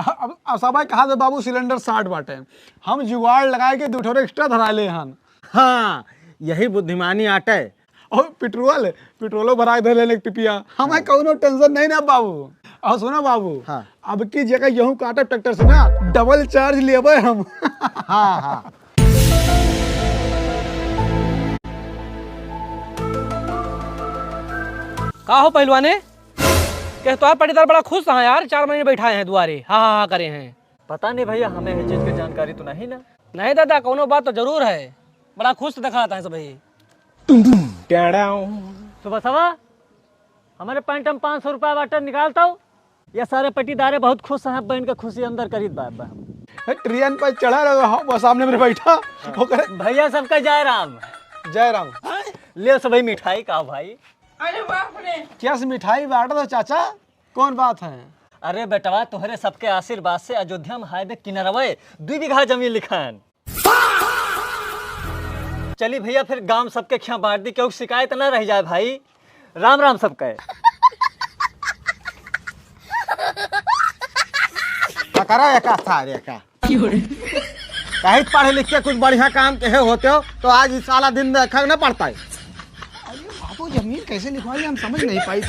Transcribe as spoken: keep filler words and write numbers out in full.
अब, अब सब कहा दे बाबू सिलेंडर साठ बाटे, हम जुगाड़ लगाए के दो ठो एक्स्ट्रा धरा ले हन। हाँ, यही बुद्धिमानी आटे। और पेट्रोल, पेट्रोलो भरा के धर लेने एक पिपिया, हमें हाँ। कौनो टेंशन नहीं ना बाबू। और सुनो बाबू, हाँ। अब की जगह गेहूं काटब ट्रैक्टर से ना, डबल चार्ज लेबे हम। हाँ, हाँ। का हो पहलवाने, के तोहार पटीदार बड़ा खुश है यार, चार महीने बैठाए हैं दुआरे, हा हा हा करे हैं। पता नहीं भैया, हमें ये चीज की जानकारी तो नहीं ना। नहीं दादा, कौनो बात तो जरूर है, बड़ा खुश दिखाता है सब ही। सुबह सवा हमारे पैंट में पाँच सौ रुपया बाटे, निकालता हूँ। ये सारे पटीदारे बहुत खुश हैं, अब इनके खुशी अंदर करीत बा, बा। ए, ट्रेन पर चढ़ा रहे हो, हाँ, बस सामने में बैठा। ओकरे भैया सबका जय राम। जय राम। ले सब मिठाई का भाई। अरे बाप रे। क्या से मिठाई बांट दो चाचा, कौन बात है? अरे बेटवा, तोहरे सबके आशीर्वाद से अयोध्या में हाईवे किनारवे दुई बीघा जमीन लिखन। चली भैया, फिर गांव सबके खिया बांट दी, क्यों शिकायत ना रह जाए भाई। राम राम सबके। पकड़ा एका सारे का। कहीं पढ़ लिख के कुछ बढ़िया काम के होते हो तो आज इस साला दिन देखा ना पड़ता है। अरे बापू, जमीन कैसे लिखवाई हम समझ नहीं पाई।